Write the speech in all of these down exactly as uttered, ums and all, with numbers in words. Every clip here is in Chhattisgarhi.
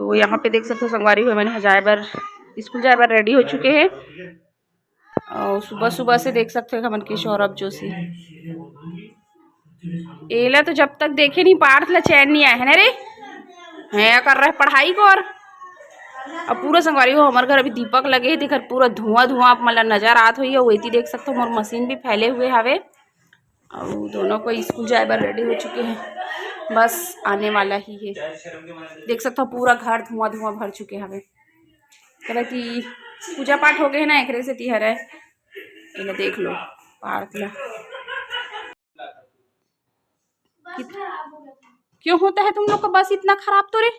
तो यहाँ पे देख सकते हो संगवारी हो, हमन ह जाए बर, स्कूल जाए बर रेडी हो चुके हैं। और सुबह सुबह से देख सकते हो हमन के सौरभ जोशी, एला तो जब तक देखे नहीं पार्थ ला चैन नहीं आए है ना रे, है कर रहे पढ़ाई को। और अब पूरा संगवारी हो हमर घर अभी दीपक लगे है, तेकर पूरा धुआं धुआं आप मन ला नजर आत होही। और वही देख सकते हो मोर मशीन भी फैले हुए हवे। और दोनों को स्कूल जाए बर रेडी हो चुके हैं, बस आने वाला ही है। देख सकते हो पूरा घर धुआं धुआं भर चुके हवे। कहला कि पूजा पाठ हो गए है ना, एकरे से तिहर है। एला देख लो पार्थ ला। कित-, क्यों होता है तुम लोग का बस इतना खराब तो रे?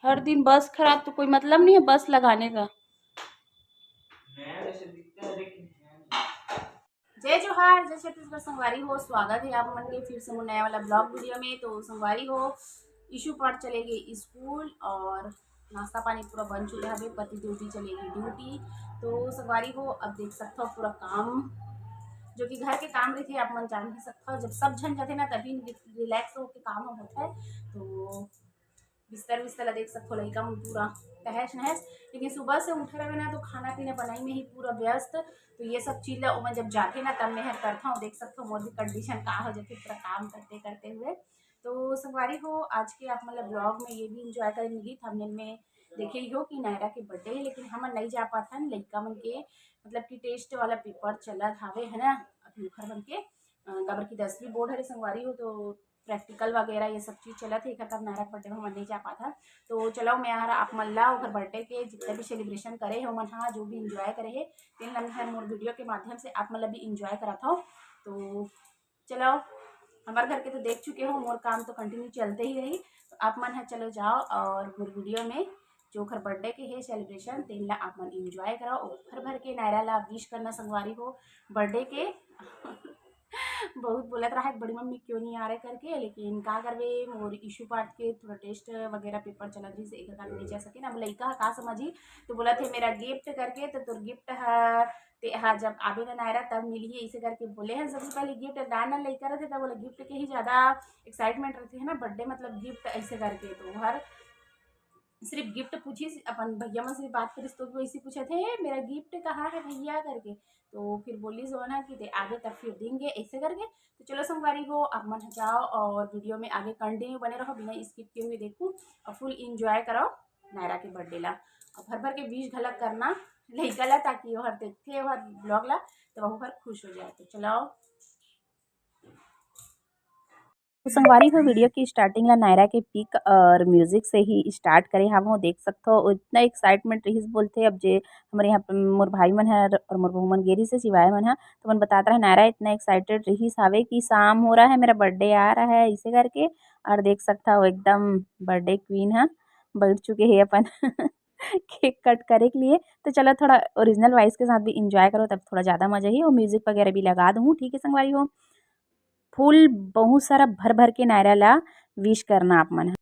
हर दिन बस खराब तो कोई मतलब नहीं है बस लगाने का। जय जोहार, जय छत्तीसगढ़ संगवारी हो, स्वागत है आप मन के फिर से मोर नया वाला ब्लॉग वीडियो में। तो संगवारी हो, ईशु पार्थ चले गए स्कूल और नाश्ता पानी पूरा बन चुका है, पति देव भी चले गए ड्यूटी। तो संगवारी हो, अब देख सकते हो पूरा काम, जो कि घर के काम रहिथे, आप मन जान ही सकते हो, जब सब झन जाथे ना तभी रिलैक्स होके काम होता है। तो बिस्तर विस्तर ला देख सकते हो, लइका मन पूरा तहस नहस, लेकिन सुबह से उठे रहे ना तो खाना पीना बनाई में ही पूरा व्यस्त। तो ये सब चीज ला ओमन जब जाथे ना तब मैं हर करता हूँ, देख सकते हो मोर भी कंडीशन का हो जाथे पूरा काम करते करते हुए। तो संगवारी हो, आज के आप मतलब ब्लॉग में ये भी एंजॉय करे मिली, थंबनेल में देखे ही हो कि नायरा के बर्थडे है, लेकिन हमन नहीं जा पाथन, लइका मन के मतलब कि टेस्ट वाला पेपर चलत हावे है ना, अभी ओखर मन के अ, काबर कि दसवीं बोर्ड हरे संगवारी हो, तो प्रैक्टिकल वगैरह ये सब चीज चलत है, एकर तब नायरा के बर्थडे में हमन नहीं जा पाथन। तो चलो मैं हर आप मन ला ओकर बर्थडे के जितना भी सेलिब्रेशन करे है ओमन हा, जो भी एंजॉय करे है, तेन ला मैं हर मोर वीडियो के माध्यम से आप मन ला भी एंजॉय करात हूँ। तो चलो, हमारे घर के तो देख चुके हो, मोर काम तो कंटिन्यू चलते ही रही। तो आप मन हा चलो जाओ और मोर वीडियो में जो ओखर बर्थडे के है सेलिब्रेशन, तेन ला आप मन एंजॉय कराओ। और भर भर के नायरा ला विश करना संगवारी हो बर्थडे के। बहुत बोलत रहा है बड़ी मम्मी क्यों नहीं आ रहे करके, लेकिन का करबे, मोर ईशु पार्थ के थोड़ा टेस्ट वगैरह पेपर चलत रही से एकर कारण नहीं जा सके ना। अब लइका ह का समझी, तो बोलत हे मेरा गिफ्ट करके, तो तोर गिफ्ट ह ते हा जब आबे ना नायरा तब मिलही, ऐसे करके बोले हैं। सबसे पहले गिफ्ट डाल ना लइका रहते तब बोले गिफ्ट के ही ज्यादा एक्साइटमेंट रहती है ना, बर्थडे मतलब गिफ्ट ऐसे करके। तो हर सिर्फ गिफ्ट पूछिस, अपन भैया मन से भी बात करिस तो भी वैसे पूछत हे, "ए, मेरा गिफ्ट कहाँ है भैया?" करके। तो फिर बोलिस वो ना कि दे आबे तब फिर देंगे, ऐसे करके। तो चलो संगवारी हो, आप मन जाओ और वीडियो में आगे कंटिन्यू बने रहो, बिना स्किप किए हुए देखो और फुल एंजॉय करो नायरा के बर्थडे ला। और भर भर के विश घलक करना लइका ला, ताकि वो हर देखते वो हर ब्लॉग ला तो वो हर खुश हो जाए। तो चलो। तो संगवारी हो, वीडियो की स्टार्टिंग ला नायरा के पिक और म्यूजिक से ही स्टार्ट करे हावों। देख सकथो, इतना एक्साइटमेंट रहिस बोलथे। अब जे हमरे यहाँ पे मोर भाई मन ह और मोर बहू मन गे रहिस हे, शिवाय मन ह, तो मन बतात रहा, नायरा इतना एक्साइटेड रहिस हावे कि शाम हो रहा है, मेरा बर्थडे आ रहा है, इसे करके। और देख सकता हो, एकदम बर्थडे क्वीन ह बैठ चुके हे अपन केक कट करे के लिए। तो चलो, थोड़ा ओरिजिनल वॉइस के साथ भी एंजॉय करो, तब थोड़ा ज़्यादा मजा ही। और म्यूजिक वगैरह भी लगा दूँ, ठीक है संगवारी हो। फुल बहुत सारा भर भर के नायरा ला विश करना आप मन ह।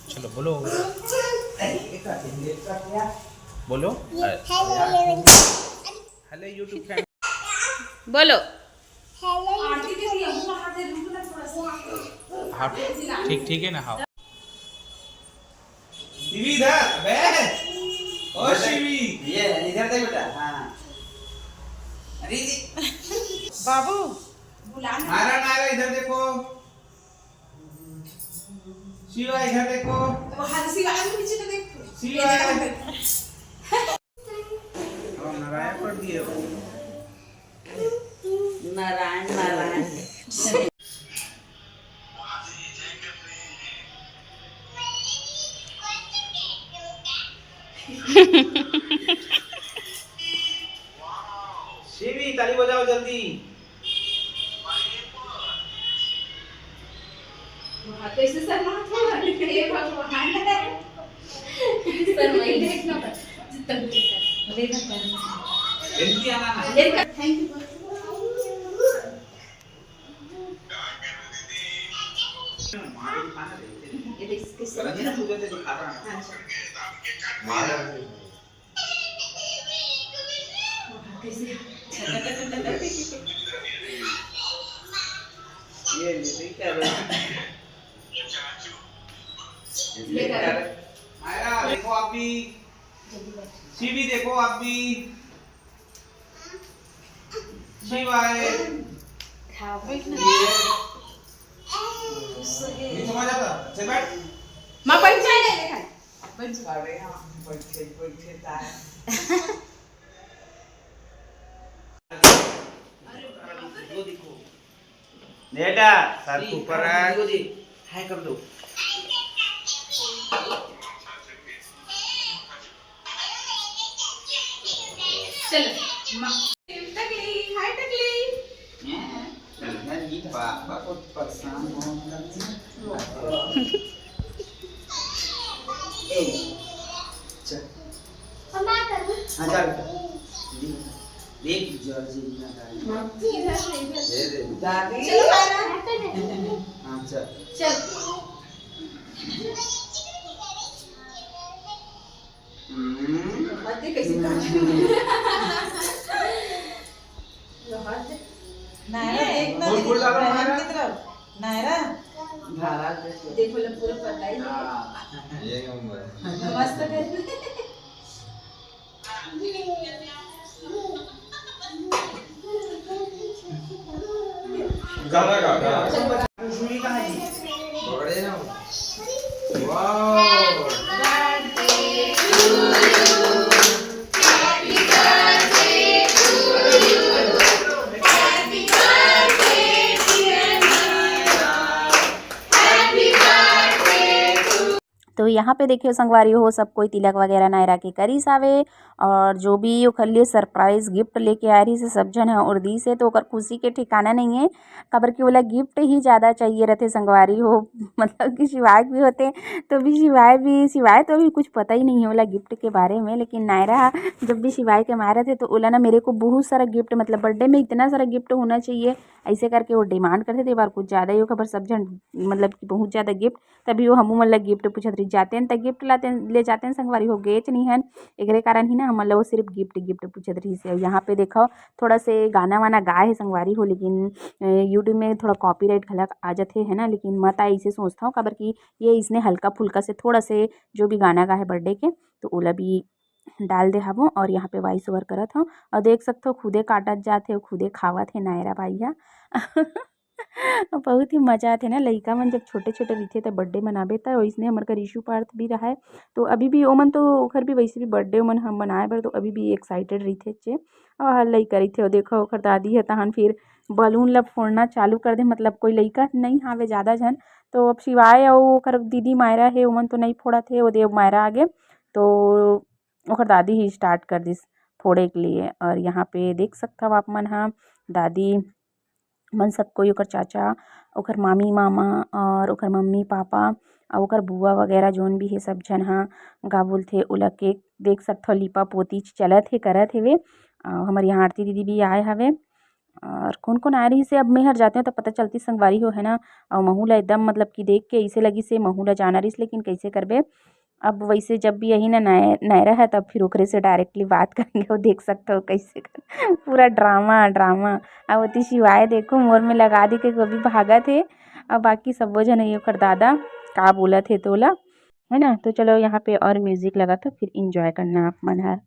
चलो बोलो। बोलो। Hello YouTube family. बोलो। हाँ, ठीक, ठीक है ना? हाँ। शिवी इधर, अबे। ओ शिवी। ये इधर देख बेटा, हाँ। अरे जी। बाबू, बुलाना। नायरा, नायरा, इधर देखो। शिवा, इधर देखो। तो हाथ शिवा, आगे पीछे तो देख। शिवा। ये देखो। नारायण पढ़ दिए हो। नारायण, नारायण। शिवी, ताली बजाओ जल्दी। कैसे शर्मा? हे भगवान। शर्माई। देख ना, जितना कुछ है। ले ना, कर। जल्दी आना ना। ले कर। Thank you। ये देख, इसके साथ। अच्छा। मार। ये नहीं क्या? देखो आप भी, शिवी देखो आप भी। शिवाय। हाँ, बैठ ना। ये। नहीं समझ आता। चल बैठ। माँ, बैठ जा, ले, ले, बैठ जा। अरे हाँ, बैठे, बैठे तार। बेटा, सर के ऊपर है। हाय कर दो। चलो, माँ। टकली, हाय टकली। हैं? नहीं, पापा को परेशान हो। ए, चल। हाँ, चल। देख, जॉर्जिया का। इधर से, इधर से। दे दे। दादी। चलो, मारा। हाँ, चल। चल। हम्म। बहुत ही कैसी नायरा, देखना बोल, दीदी, बोल, डालो, बहन नायरा। की तरफ। नायरा। धारा देखो। देखो, लो, पूरा पता ही है। हाँ, ये उम्र। मस्त कर। गाना गा, गाना। पकड़े ना। वाओ। तो यहाँ पे देखियो संगवारी हो, सब कोई तिलक वगैरह नायरा के करिस हावे, और जो भी ओखर लिए सरप्राइज गिफ्ट लेके आए रहिस हे, सब झन ह ओला दिस हे, तो ओकर खुशी के ठिकाना नहीं है, काबर कि ओला गिफ्ट ही ज़्यादा चाहिए रहिथे संगवारी हो। मतलब कि शिवाय भी होते तो भी शिवाय भी, शिवाय तो अभी कुछ पता ही नहीं है ओला गिफ्ट के बारे में, लेकिन नायरा जब भी शिवाय के मारे थे तो ओला ना, मेरे को बहुत सारा गिफ्ट, मतलब बर्थडे में इतना सारा गिफ्ट होना चाहिए, ऐसे करके वो डिमांड करते थे। बार कुछ ज़्यादा ही ओकर बर सब झन, मतलब कि बहुत ज़्यादा गिफ्ट, तभी वो हमू मन ला गिफ्ट पूछत रहिस। जातेन त गिफ्ट लातेन, ले जातेन संगवारी हो, गेच नहीं हन, एकरे कारण ही ना हमन ला वो सिर्फ गिफ्ट, गिफ्ट पूछत रहिस हे। यहाँ पे देखो, थोड़ा से गाना वाना गाए हे संगवारी हो, लेकिन अ, YouTube में थोड़ा कॉपीराइट घलक आ जाथे, है ना, लेकिन मत आए, इसे सोचता हूँ, काबर कि ये इसने हल्का फुल्का से थोड़ा से जो भी गाना गा हे बर्थडे के, तो ओला भी डाल दे हावों और यहाँ पे वॉइस ओवर करत हूँ। और देख सकते हो, खुदे काटत जात हे, खुदे खावत हे नायरा भाई हा। बहुत ही मजा आथे ना, लइका मन जब छोटे-छोटे रहिथे, त बर्थडे मनाबे, त ओइसने हमर घर ईशु पार्थ भी रहय, तो अभी भी ओमन तो, ओखर भी वैसे भी बर्थडे ओमन ह मनाए बर, तो अभी भी एक्साइटेड रहिथे चे। और हर लइका रहिथे, ओ देखो, ओखर दादी ह तहन फिर बलून ल फोड़ना चालू कर दे, मतलब कोई लइका नइ हावे जादा झन, तो अब शिवाय अउ ओखर दीदी मायरा हे, ओमन तो नइ फोड़त हे, ओ दे मायरा आगे, तो ओखर दादी ही स्टार्ट कर दिस फोड़े के लिए। और यहाँ पे देख सकथव आप मन ह, दादी मन सब कोई, ओकर चाचा, ओकर मामी मामा और ओकर मम्मी पापा और ओकर बुआ वगैरह जोन भी हे, सब झन ह का बोलथे ओला केक देख सकथव, लिपा पोती चलत हे, करत हेवे। और हमर यहाँ आरती दीदी भी आए हवे। और कोन कोन आए रहिस हे, अब मेहर जाते हो तो पता चलती संगवारी हो, है ना। और महू ला एकदम मतलब कि देख के ऐसे लगिस हे महू ला जाना रहिस, लेकिन कैसे करबे, अब वैसे जब भी यही ना नए नए रहा, तब फिर ओकरे से डायरेक्टली बात करेंगे। वो देख सकते हो कैसे कर, पूरा ड्रामा ड्रामा। अब ओती शिवाय देखो, मोर में लगा दी के वो भी भागत हे। अब बाकी सबो झन, ये ओकर दादा का बोलत हे तोला, है ना। तो चलो, यहाँ पे और म्यूजिक लगा था, फिर एंजॉय करना आप मन हर।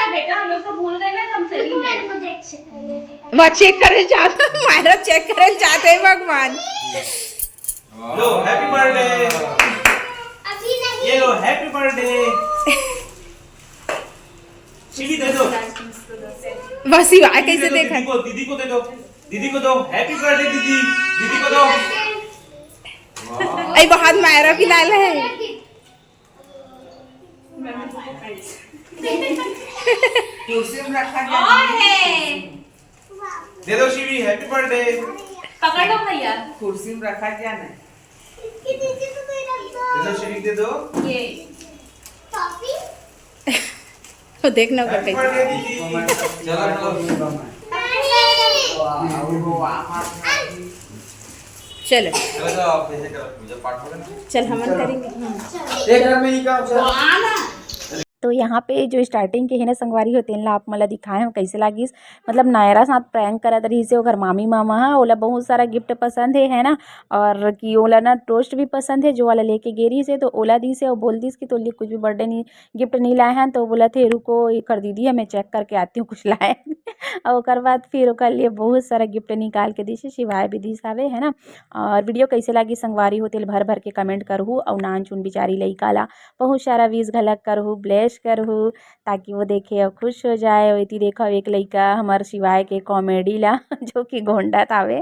बेटा, हम लोग तो भूल गए ना, हम सही में। वह चेक करे जात, मायरा चेक करे जात हे भगवान। लो, happy birthday। अभी नहीं। ये लो, happy birthday। शिवी दे दो। वाह शिवा, कैसे दीदी को, देखा? दीदी को दीदी को दो, दीदी को दो, happy birthday दीदी, दीदी को दो। ऐ बहुत मायरा भी लाल है। कुर्सी में रखा और है। दे दो शिवी, happy birthday। पकड़ लो भैया। कुर्सी में रखा क्या ना? दे दो शिवी, दे दो। ये वो देखना होगा Happy कैसे। birthday दीदी। चलो, चलो। चलो, चलो, चलो, आप ऐसे करो, पूजा पाठ हो गया ना? चल हमन करेंगे। एक घर में ही काम चल। तो यहाँ पे जो स्टार्टिंग के है ना संगवारी हो, तेन ला आप मन ला दिखाए हम कैसे लागिस। मतलब नायरा साथ प्रैंक करत रहिस हे ओकर मामी मामा ह, ओला बहुत सारा गिफ्ट पसंद हे, है ना, और कि ओला ना टोस्ट भी पसंद हे, जो वाला लेके गे रहिस हे, तो ओला दिस हे, अउ बोल दिस कि तोर लिए कुछ भी बर्थडे नहीं, गिफ्ट नहीं लाए हैं, तो बोलत हे रुको, एकर दीदी है, मैं चेक करके आती हूँ कुछ लाए। और ओकर बाद फिर ओकर लिए बहुत सारा गिफ्ट निकाल के दिस हे, शिवाय भी दिस हावे, है ना। और वीडियो कैसे लागिस संगवारी हो, तेल भर भर के कमेंट करहू, अउ नान चुन बिचारी लइका ला बहुत सारा विश घलक करहू, ब्लेस करहू, ताकि वो देखे अउ खुश हो जाए। अउ एती देखो एक लइका हमर शिवाय के कॉमेडी ला जो कि गोंडत हावे,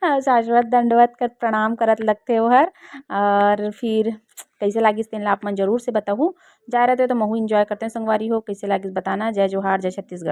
अउ शाश्वत दंडवत कर प्रणाम करत लगथे ओहर। और फिर कैसे लागिस तेन ला आप मन जरूर से बताहू। जा रहे थे तो महू एंजॉय करते हैं संगवारी हो, कैसे लागिस बताना। जय जोहार, जय छत्तीसगढ़।